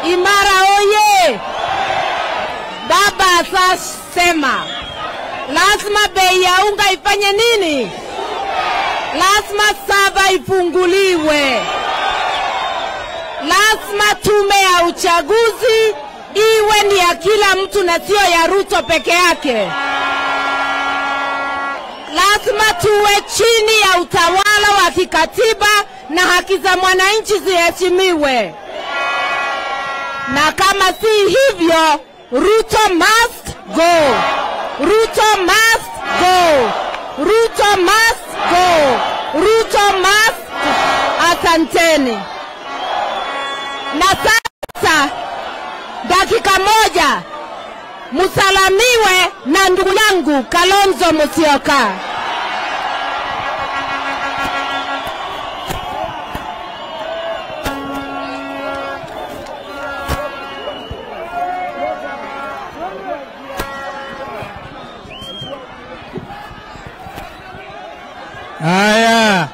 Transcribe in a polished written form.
Imara oye! Baba asasema lazima bei ya unga ifanye nini? Lazima saba ifunguliwe. Lazima tume ya uchaguzi iwe ni ya kila mtu na sio ya Ruto peke yake. Lazima tuwe chini ya utawala wa kikatiba na haki za mwananchi ziheshimiwe. Na kama si hivyo, Ruto must go. Ruto must go. Ruto must go. Ruto must go. Asanteni. Na sasa dakika moja musalamiwe na ndugu yangu Kalonzo Musyoka. Haya.